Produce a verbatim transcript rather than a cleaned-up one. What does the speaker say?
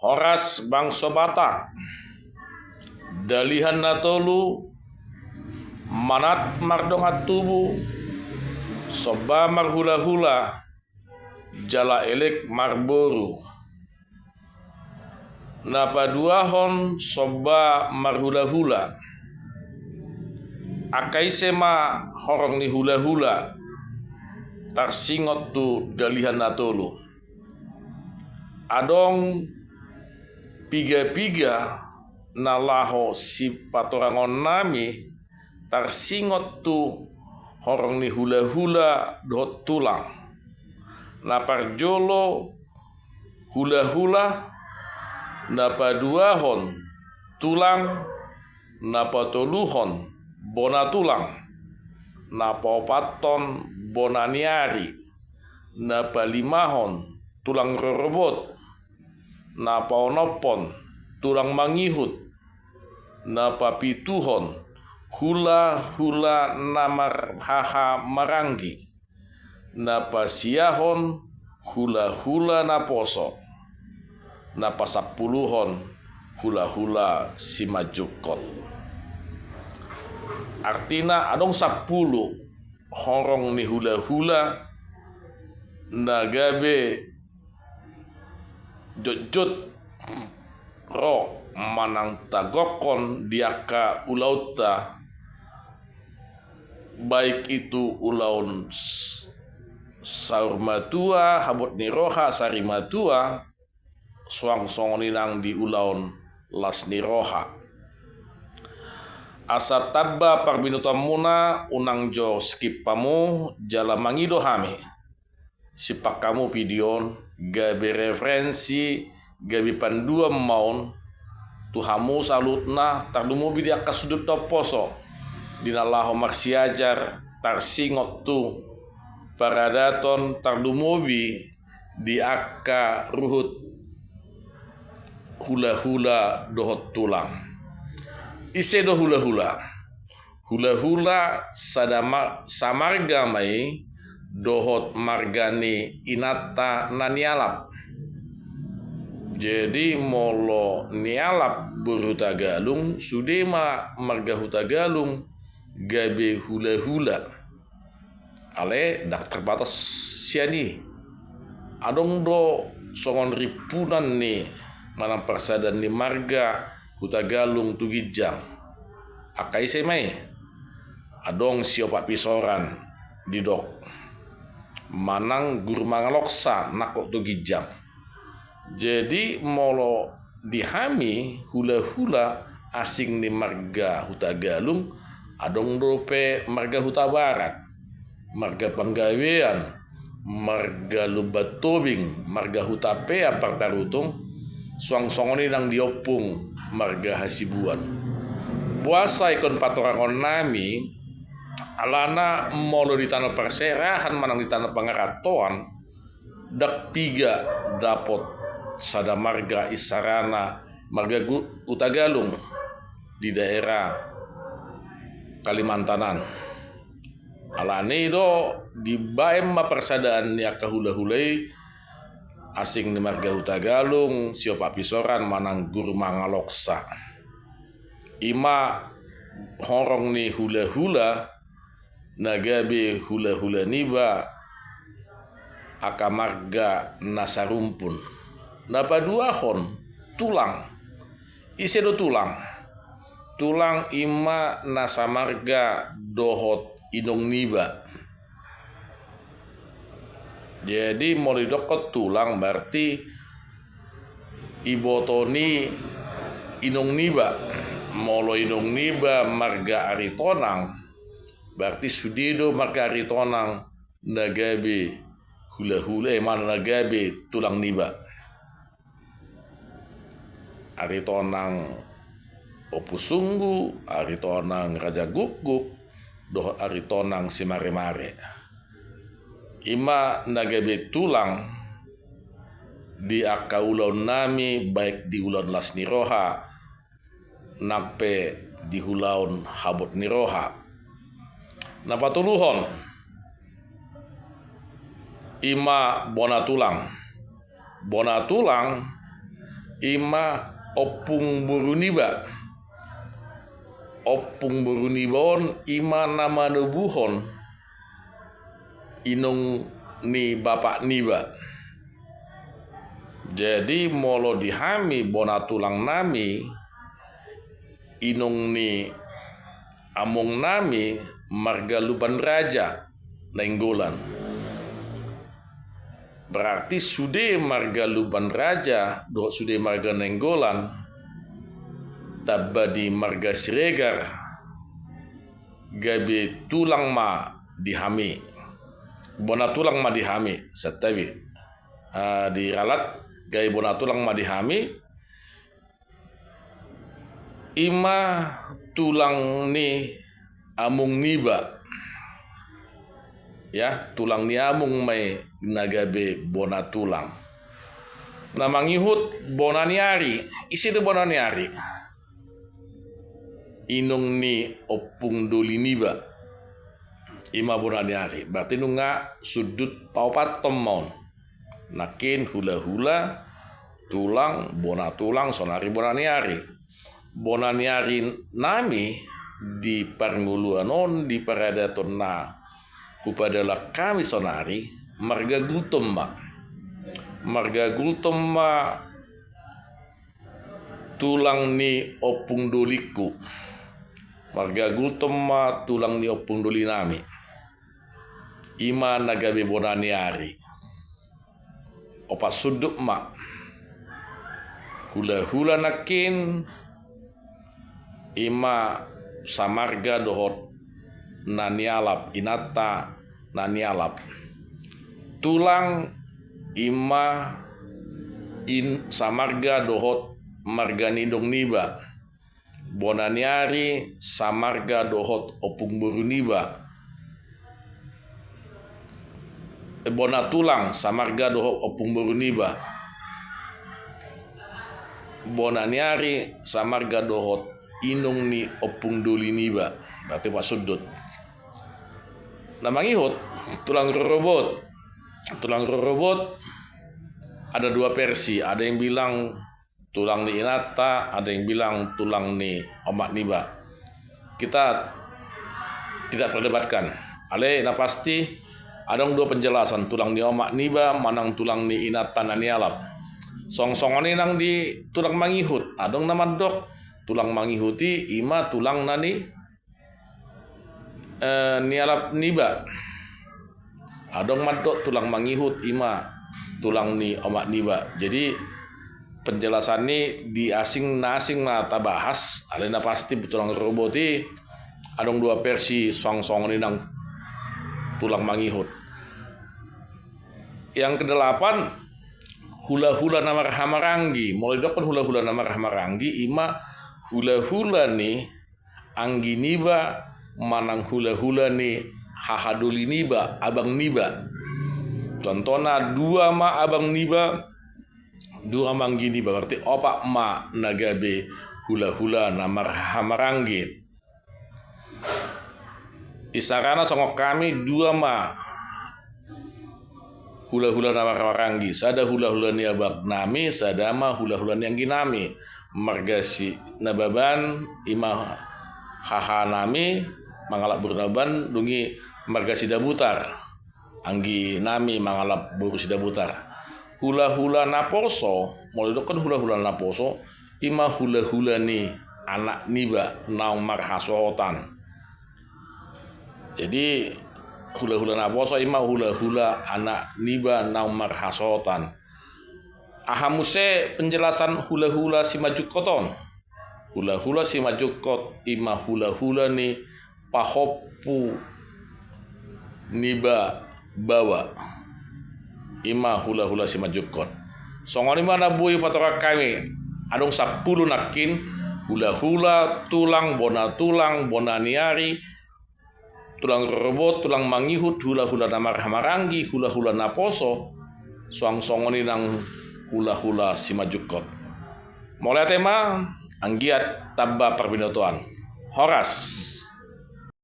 Horas bangso Batak. Dalihan na tolu, manat mardongan tubu, somba marhulahula, jala elek marboru. Na paduahon somba marhulahula. Angka ise ma horong ni hulahula tarsingot tu dalihan na tolu? Adong pigapiga na laho sipatorangon nami tarsingot tu horong ni hulahula dohot tulang. Na parjolo hulahula, na paduahon tulang, na patoluhon bona tulang, na paopathon bona ni ari, na palimahon tulang rorobot, na paonomhon tulang mangihut, na papituhon hulahula na marhaha maranggi, na pasiahon hulahula na poso, na pasampuluhon hulahula simanjungkon. Artina adong sampulu horong ni hulahula na gabe jotjot ro manang tagokhon di angka ulaonta, baik itu ulaon s-, saur matua, habot ni roha, sari matua, suang songon i nang di ulaon las ni roha. Asa tamba parbinotoanmuna, unang jo skip hamu jala mangido hami. Simpang hamu video on, gabe referensi, gabe panduan ma on tu hamu saluhutna, tarlumobi di angka sundut na umposo, di na laho marsiajar tarsingot tu paradaton, tarlumobi di angka ruhut hulahula dohot tulang. Ise do hulahula? Hulahula sada ma-, samarga ma i dohot marga ni inanta na nialap. Jadi molo nialap boru Hutagalung, sude ma marga Hutagalung gabe hulahula. Alai ndang terbatas sian i. Adong do songon rimpunan ni manang parsadaan ni marga Hutagalung tu ginjang. Angka ise ma i? Adong Siopat Pisoran didok, manang Guru Mangaloksa nangkok tu ginjang. Jadi molo di hami hulahula asing ni marga Hutagalung, adong dope marga Hutabarat, marga Panggabean, marga Lumban Tobing, marga Hutapea Partarutung, suang songon i nang di ompung marga Hasibuan. Boasa ingkon patorangon nami, alana molo di tano parserahan manang di tano pangarantoan, ndang piga dapot sada marga, isarana marga Gu-, Hutagalung di daerah Kalimantan an. Alani do dibaen ma parsadaan ni angka hulahula i asing ni marga Hutagalung, Siopat Pisoran manang Guru Mangaloksa. I ma horong ni hulahula na gabe hulahula niba angka marga na sarumpun. Na paduahon tulang. Ise do tulang? Tulang i ma na samarga dohot inong niba. Jadi molo didokhon tulang berarti iboto ni inong niba. Molo inong niba marga Aritonang, berarti sude do marga Aritonang na gabe hulahula, eh, manang na gabe tulang niba. Aritonang Ompu Sunggu, Aritonang Raja Gukguk, dohot Aritonang Simaremare. I ma na gabe tulang di angka ulaon nami, baik di ulaon las ni roha nang pe di ulaon habot ni roha. Na patoluhon, i ma bona tulang. Bona tulang, i ma ompung boru niba. Ompung boru niba on i ma na manobuhon inong ni bapak niba. Jadi molo di hami bona tulang nami, inong ni among nami marga Lumban Raja Nainggolan. Berarti sude marga Lumban Raja dohot sude marga Nainggolan tamba di marga Siregar gabe tulang ma di hami. Bona tulang ma di hami, santabi. Ah, di ralat, gabe bona tulang ma di hami. I ma tulang ni among niba. Ya, tulang ni among ma i na gabe bona tulang. Na mangihut bona ni ari, ise do bona ni ari? Inong ni ompung doli niba. I ma bona ni ari. Berarti nunga sundut paopathon ma on. Nangkin hulahula, tulang, bona tulang, saonari bona ni ari. Bona ni ari nami di parngoluan on, di paradaton na hupadalan hami saonari, marga Gultom ma. Marga Gultom ma tulang ni ompung dolingku. Marga Gultom ma tulang ni ompung doli nami. I ma na gabe bona ni ari. Opat sundut ma. Hulahula nangkin i ma samarga dohot na nialap, inanta na nialap. Tulang i ma in-, samarga dohot marga ni inong niba. Bona ni ari samarga dohot ompung boru niba. Eh, bona tulang samarga dohot ompung boru niba. Bona ni ari samarga dohot inong ni ompung doli niba. Berarti opat sundut. Na mangihut, tulang rorobot. Tulang rorobot ada dua versi. Ada yang bilang tulang ni inanta, ada yang bilang tulang ni omak niba. Kita tidak perdebatkan. Alai na pasti adong dua penjelasan, tulang ni omak niba manang tulang ni inanta na nialap. Song-songon i nang di tulang mangihut, adong na mandok tulang mangihut i i ma tulang na ni eh, nialap niba. Adong mandok tulang mangihut i ma tulang ni omak niba. Jadi penjelasan i di asing na asing ma tabahas, alai na pasti tulang rorobot i adong dua versi song-songon i nang tulang mangihut. Yang kedelapan, hulahula na marhahamaranggi. Molo didokkon hulahula na marhahamaranggi i ma hulahula ni anggi niba manang hulahula ni hahadoli niba, abang niba. Contohna dua ma abang niba, dua ma anggi niba, berarti opat ma na gabe hulahula na marhahamaranggi. Isarana songon hami dua ma hulahula na marhahamaranggi, sada hulahula ni abang nami, sada ma hulahula ni anggi nami. Marga si Nababan i ma haha nami mangalap boru Nababan, dung i marga Sidabutar. Anggi nami mangalap boru Sidabutar. Hulahula naposo, molo didokkon hulahula naposo, i ma hulahula ni anak niba naung marhasohotan. Jadi hulahula naposo i ma hulahula anak niba naung marhasohotan. Aha muse penjelasan hulahula simanjungkot on? Hulahula simanjungkot i ma hulahula ni pahompu niba baoa. I ma hulahula simanjungkot. Songon i ma na boi patorang hami, adong sampulu nangkin, hulahula, tulang, bona tulang, bona ni ari, tulang rorobot, tulang mangihut, hulahula na marhahamaranggi, hulahula naposo, song-songon i nang hulahula simanjungkot. Mauliate ma, anggiat tamba parbinotoan. Horas.